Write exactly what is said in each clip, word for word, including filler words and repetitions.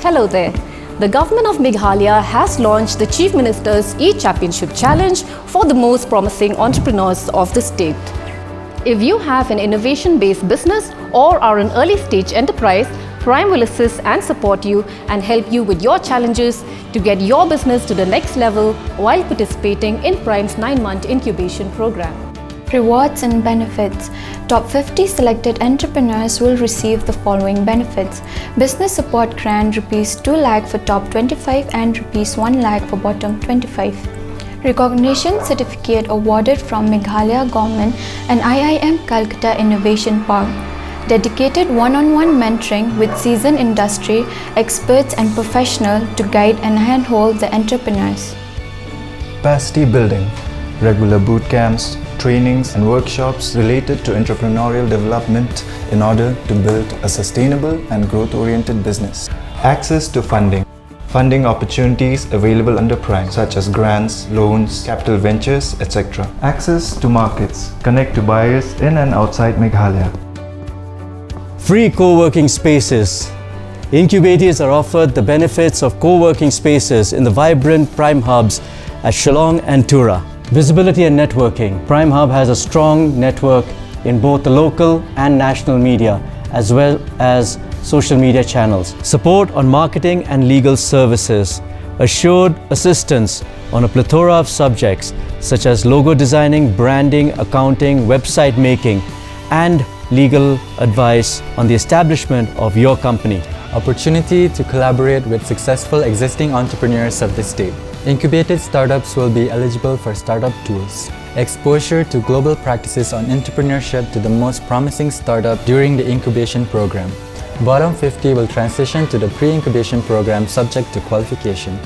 Hello there. The Government of Meghalaya has launched the Chief Minister's e-Championship Challenge for the most promising entrepreneurs of the state. If you have an innovation-based business or are an early-stage enterprise, Prime will assist and support you and help you with your challenges to get your business to the next level while participating in Prime's nine-month incubation program. Rewards and benefits. Top fifty selected entrepreneurs will receive the following benefits: business support grant rupees two lakh for top twenty-five and rupees one lakh for bottom twenty-five. Recognition certificate awarded from Meghalaya Government and I I M Calcutta Innovation Park. Dedicated one-on-one mentoring with seasoned industry experts and professional to guide and handhold the entrepreneurs. Capacity building, regular boot camps, trainings, and workshops related to entrepreneurial development in order to build a sustainable and growth oriented business. Access to funding. Funding opportunities available under Prime, such as grants, loans, capital ventures, et cetera. Access to markets. Connect to buyers in and outside Meghalaya. Free co-working spaces. Incubators are offered the benefits of co-working spaces in the vibrant Prime hubs at Shillong and Tura. Visibility and networking. Prime Hub has a strong network in both the local and national media, as well as social media channels. Support on marketing and legal services. Assured assistance on a plethora of subjects such as logo designing, branding, accounting, website making, and legal advice on the establishment of your company. Opportunity to collaborate with successful existing entrepreneurs of the state. Incubated startups will be eligible for startup tools. Exposure to global practices on entrepreneurship to the most promising startup during the incubation program. Bottom fifty will transition to the pre incubation program subject to qualification.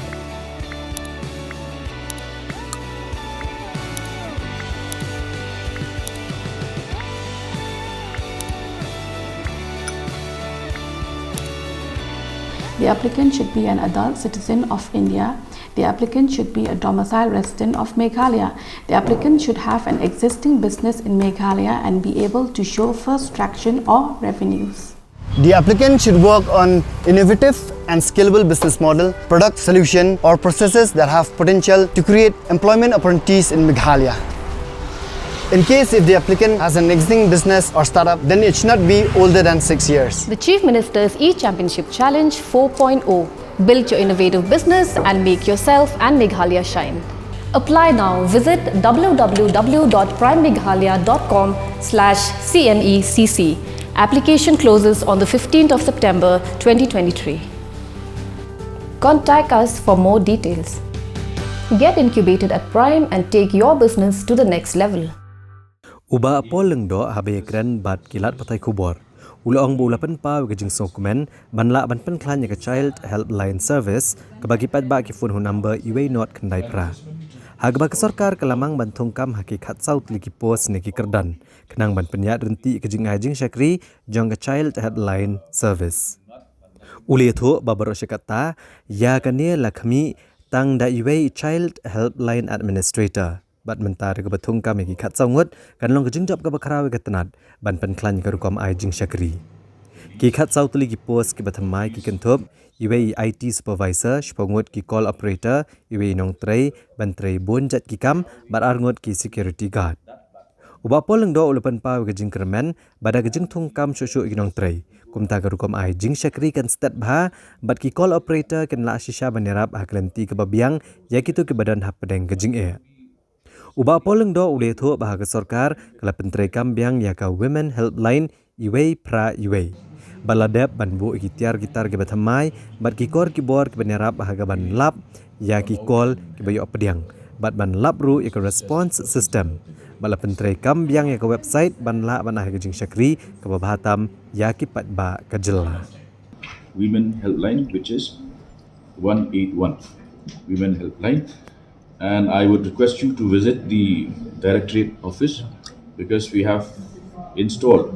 The applicant should be an adult citizen of India. The applicant should be a domicile resident of Meghalaya. The applicant should have an existing business in Meghalaya and be able to show first traction or revenues. The applicant should work on innovative and scalable business model, product, solution, or processes that have potential to create employment opportunities in Meghalaya. In case if the applicant has an existing business or startup, then it should not be older than six years. The Chief Minister's e-Championship Challenge four point oh. Build your innovative business and make yourself and Meghalaya shine. Apply now. Visit w w w dot prime meghalaya dot com slash c m e c c. Application closes on the fifteenth of September twenty twenty-three. Contact us for more details. Get incubated at Prime and take your business to the next level. U Bah Paul Lyngdoh haba ïakren bad ki lad pathai khubor, u la ong ba u la pynpaw ïa ka jingsngewkmen ban lah ban pynkhlaiñ ïa ka Child Helpline Service kaba ki paidbah ki phone ha u number uwei not khyndai phra. Ha kaba ka sorkar ka la mang ban thungkam ha ki khatsaw tylli ki post ne ki kyrdan khnang ban pynïaid ryntih ïa ka jingai jingshakri jong ka Child Helpline Service. U la ïathuh ba baroh shi katta ïa kane la khmih tang da iwei i Child Helpline Administrator. Bad mynta da kaba thungkam ïa ki khatsaw ngut kan long ka jingjop kaba khraw ïa ka tnat ban pynkhlaiñ ïa ka rukom ai jingshakri. Ki khatsaw tylli ki post kiba thymmai ki kynthup iwei i I T supervisor, shiphew ngut ki call operator, iwei i nongtrei ban trei bun jait ki kam bad ar ngut ki security guard. U Bah Paul Lyngdoh u la pynpaw ïa ka jingkyrmen ba da ka jingthungkam shuh shuh ïa ki nongtrei, kumta ka rukom ai jingshakri kan stet bha bad ki call operator kin lah shisha ban ïarap ha ka lynti kaba biang ïa kito kiba don hapdeng ka jingeh. U Bah Paul Lyngdoh u la ïathuh ba ha ka sorkar ka la pyntreikam biang ïa ka Women Helpline iwei phra iwei. Bad la dep ban buh ïa ki tiar ki tar kiba thymmai bad ki kor ki bor kiban ïarap ha kaban lap ïa ki call kiba ïoh pdiang bad ban lap ruh ïa ka response system. Bad la pyntreikam biang ïa ka website ban lah ban ai ka jingshakri kaba bha tam ïa ki paidbah ka jylla. Women Helpline, which is one eight one Women Helpline. And I would request you to visit the Directorate office because we have installed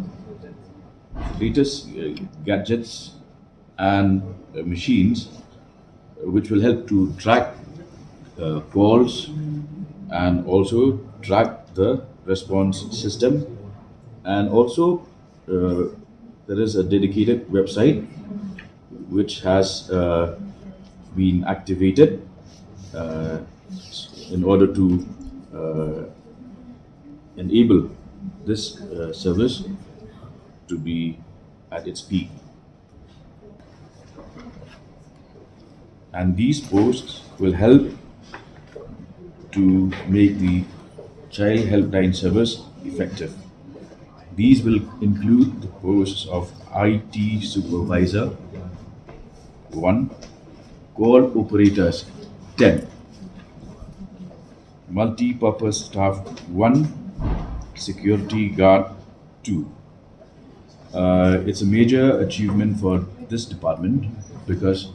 latest uh, gadgets and uh, machines uh, which will help to track uh, calls and also track the response system. And also, uh, there is a dedicated website which has uh, been activated uh, in order to uh, enable this uh, service to be at its peak. And these posts will help to make the Child Helpline service effective. These will include the posts of I T supervisor, one, call operators, ten, multi-purpose staff, one, security guard, two. Uh, it's a major achievement for this department because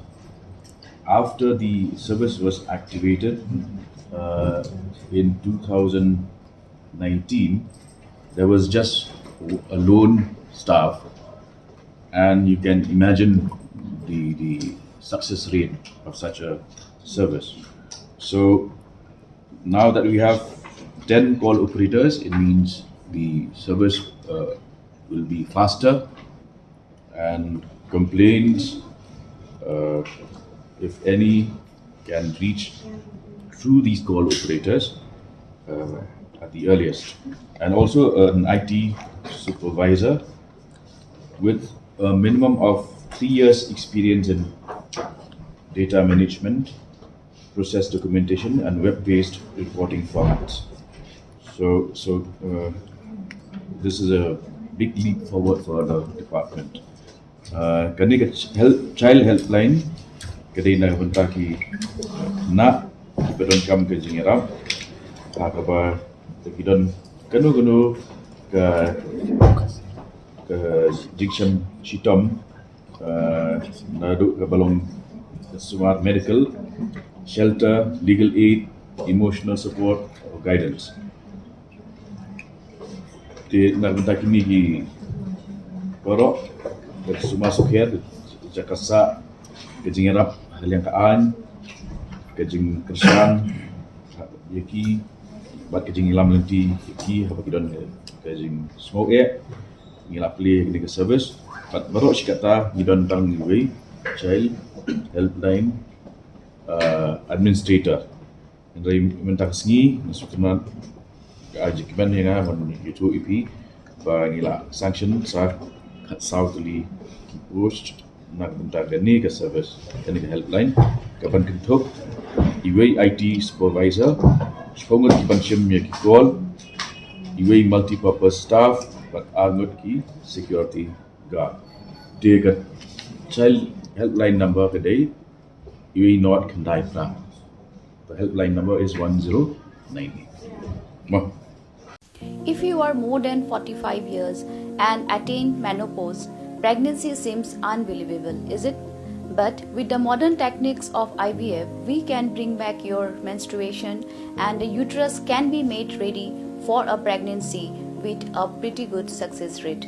after the service was activated uh, in two thousand nineteen, there was just a lone staff, and you can imagine the, the success rate of such a service. So now that we have ten call operators, it means the service uh, will be faster, and complaints, uh, if any, can reach through these call operators uh, at the earliest. And also an I T supervisor with a minimum of three years experience in data management, process documentation, and web-based reporting formats. So, so uh, this is a big leap forward for the department. Uh, kane ka ch- help, child helpline ka dei na ka bynta ki khynnah kiba donkam ka jingïarap ha kaba ki don kano kano ka ka jingshem shitom uh, naduh kaba long sumar medical, shelter, legal aid, emotional support or guidance. Te na ka bynta kine ki baroh ka sumar sukher, jaka sah, ka jingïarap ha ka liang ka aiñ, ka jingkyrshan ïa ki bad ka jingïalam lynti ïa ki haba ki don ka jingsngew eh. Ngi la plie kane ka service bad baroh shi katta ngi don tang iwei child helpline uh, administrator. Hynrei mynta ka sngi nga sngewthuh ka ai jingkmen ïa nga ban ïathuh ïa phi ba ngi la sanction sa khatsaw tylli ki post na ka bynta kane ka service, kane ka helpline, kaban kynthup iwei I T supervisor, shiphew ngut ki ban shim ïa ki call, iwei multi-purpose staff bad ar ngut ki security guard. Te ka child helpline number ka dei iwei not khyndai phra. The helpline number is one zero nine eight. Mo. If you are more than forty-five years and attain menopause, pregnancy seems unbelievable, is it? But with the modern techniques of I V F, we can bring back your menstruation and the uterus can be made ready for a pregnancy with a pretty good success rate.